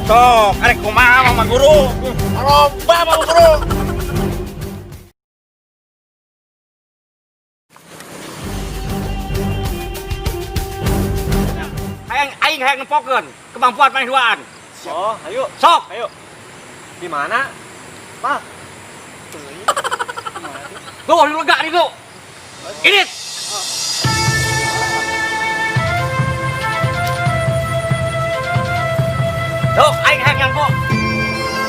Sok, arek kumaha, Mama Guru? Lomba, Mama Guru. Hayang aing hayang nempokeun kemampuan maneh duaan. Oh, ayo. Sok. Ayo. Di mana? Pak. Tuh, di lega di tuh. Ini. Tuh, aing hayang nyangko.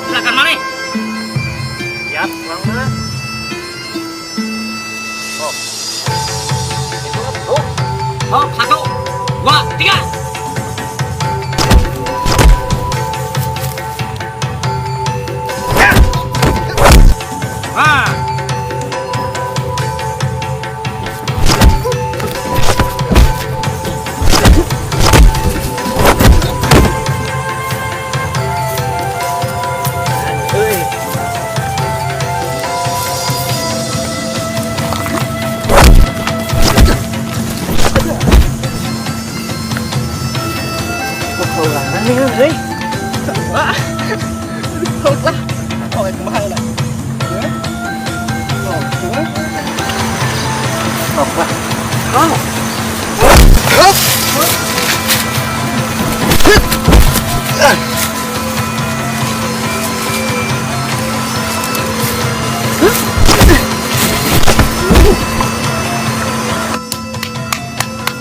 Silakan maneh. Siap, kurang mah. Oh. Tuh. Sok, satu, dua, tiga. Ah. Euy. Keulangan nih, euy. Wah. Lah. Oh, kumaha lah. Ya. Oh, kumaha? Sok lah. Oh.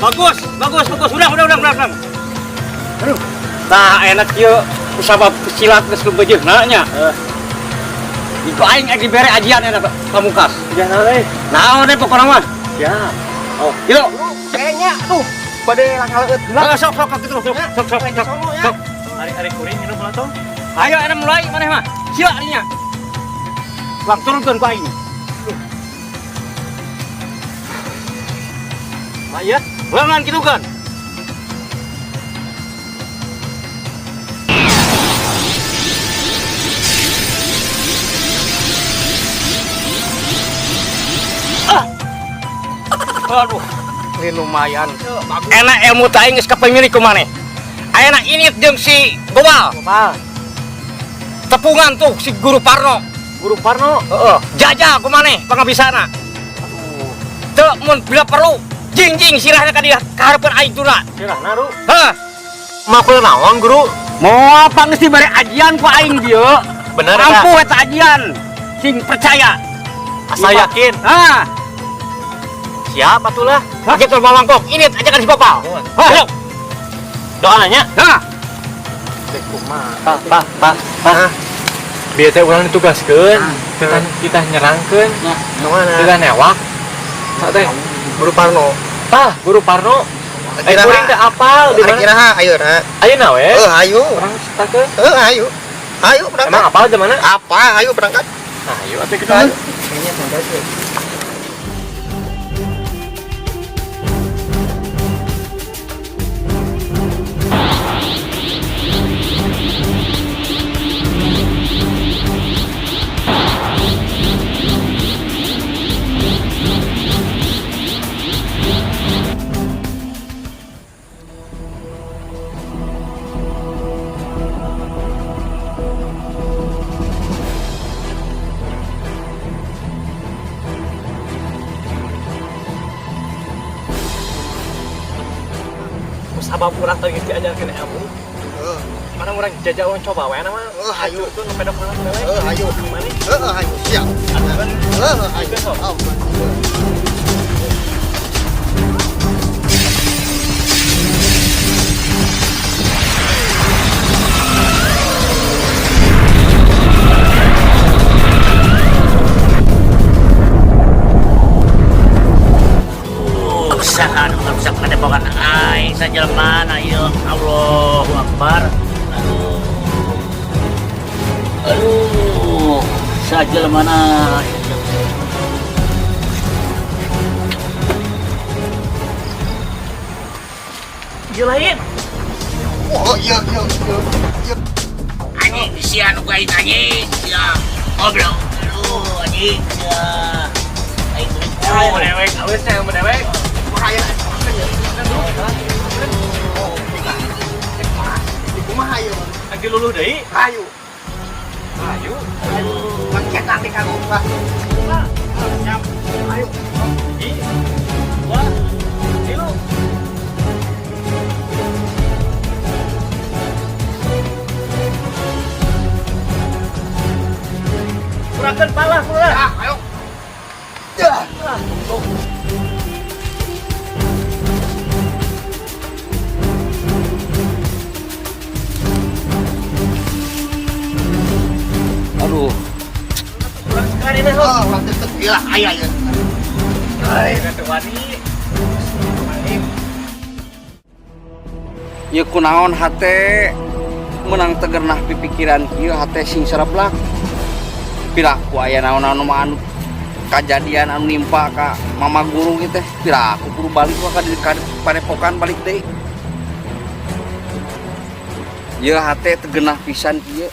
Bagus, bagus, bagus. Udah. Aduh. Nah, enak yuk. Usabab silat geus lubejeuna nya. Itu aing ek dibere ajian enak pamungkas. Ya, naon euy? Naon deh pokokna mah. Siap. Oh, gitu. Kayaknya tuh bade langkah leueut heula. Sok, sok, sok, gitu, sok, sok, sok, sok, sok. Ari-ari kuring minum ulah tong. Ayo, enak mulai maneh mah. Sila dinya. Bang, turunkeun ku aing. Lah iya. Lengan kitu kan. Ah. Aduh, ini lumayan. Enak ilmu teh aing geus kapemilik ku maneh. Ayeuna ini jeung si Gobal. Gobal. Tepungan tuh si Guru Parno. Guru Parno. Heeh. Jajah ku maneh pangabisana. Aduh. Teu mun bila perlu jingjing sirahna ka dia ka hareupeun aing tuna. Sirahna, Ru. Hah. Makul naon, Guru? Moal panggeus dibere ajian ku aing dieu. Bener eta? Ampuh eta ajian. Sing percaya. Asal yakin. Hah. Siap atulah. Hah, gitu mangkok. Ini ajakan si Gopal. Hah, yuk. Doa nanya. Hah. Pak, pak, pak, pak. Biar teh urang ditugaskeun, kita nyerangkeun, Kemana? kita newak. Sak teh. Guru Parno. Tah, Guru Parno. Eh, kuring teh apal di Ari mana? kira ayeuna. Ayeuna we. Eh, ayo. Urang setakeun. Eh, ayo. Ayo berangkat. Emang apal di mana? Apa? Ayo berangkat. Nah, ayo atuh kita. Ayo. Kayaknya santai sih. Sabab urang tadi diajarkeun ilmu. Heeh. Mana urang jajah urang coba we nama. Heeh, ayo. Itu nu pedok mana we. Heeh, ayo. Mana? Heeh, ayo. Siap. Heeh, ayo. Oh, Saha nu ngarusak padepokan aing sajelema ieu? Allahu Akbar. Aduh. Aduh, sajelema Ieu lain. Oh, iya, iya, iya. Iya. Anjing sia nu aing anjing sia. Goblok. Aduh, anjing sia. Aing Oh, dewek, alus nya dewek. Kumaha ya? Oh, kumaha ieu? Lagi luluh deui. Ayo. Ayo. Ayo. Mangket nanti kanggo. Ayo. 1, 2, 3. Kurangkan pala, kurang. Ah, ayo. Ya. Aduh. Kurang sekali deh, Oh, urang teu gila aya ya. Wani. Ieu kunaon hate menang tegernah pipikiran kieu hate sing sereblak. Piraku aya naon-naon mah anu kajadian anu nimpa ka mama guru kieu teh. Piraku kudu balik ka padepokan balik deui. Ieu hate tegenah pisan kieu.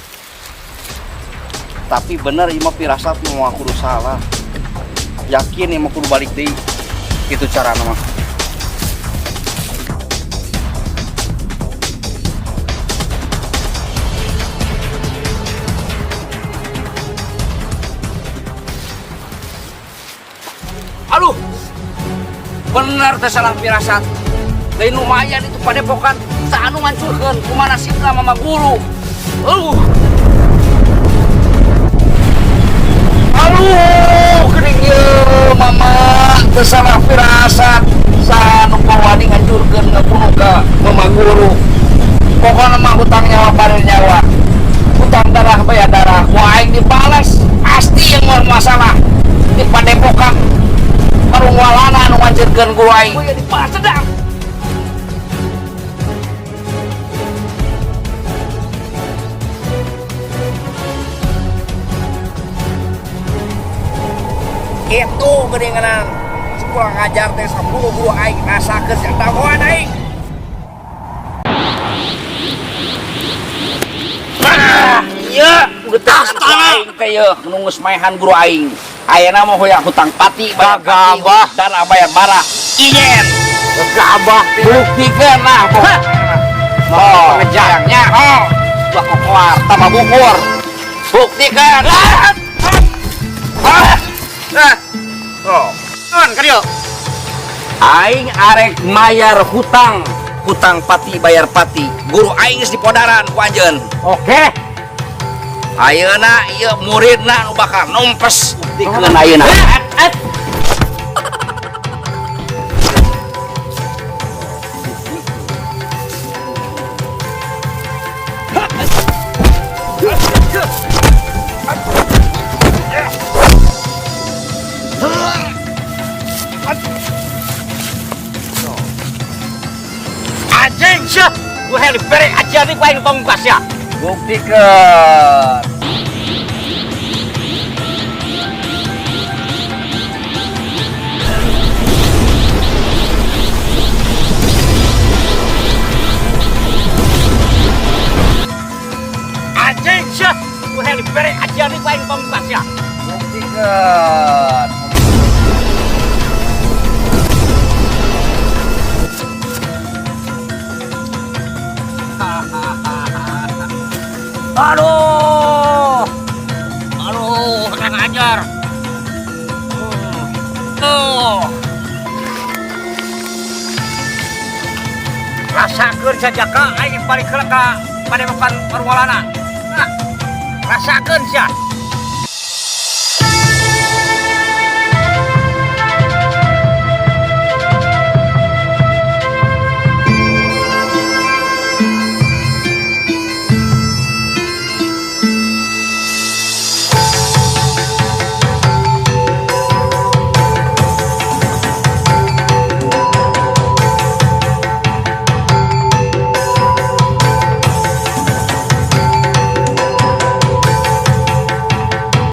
Tapi bener ieu mah pirasat moal kudu salah. Yakin ieu mah kudu balik deui. Kitu carana mah. Aduh, bener teh salah pirasat. Lain lumayan itu padepokan, saanu ngancurkeun kumaha nasibna mama guru. Aduh. Aduh, geuning ieu mama teu salah pirasat. Saanu wani ngancurkeun ngabunuh ka mama guru. Pokona mah hutang nyawa bayar nyawa. Hutang darah bayar darah. Ku aing dibalas pasti yang mau masalah di padepokan. Parungwalana anu ngancurkeun guru aing. Kuy dibalas dendam. Itu geuninganan kurang ajar teh 10 guru aing rasakeun sia tagoan aing. Ah, ieu udah aing teh ieu nu geus maehan guru aing. Ayeuna mah hoyong hutang pati bayar pati, darah bayar barah. Inyen. Gabah Buktikeun lah pokokna. Oh, ngejarnya. Oh, dua kokoar tambah bukur. Buktikan. Ah. Ah. Oh. Nuhun ka dieu. Aing arek mayar hutang, hutang pati bayar pati. Guru aing geus dipodaran ku anjeun. Oke. Ayeuna ieu muridna nu bakal numpes buktikeun ayeuna. Anjing sia, gua hayang dibere ajian ieu ku aing pamungkas sia. Buktikeun. Anjing sia, gua hayang dibere ajian ieu ku aing pamungkas sia. Buktikeun. Aduh. Aduh, kurang ajar. Tuh. Rasakeun saja ka aing balik heula ka padepokan Parwalana. Nah, rasakeun sia.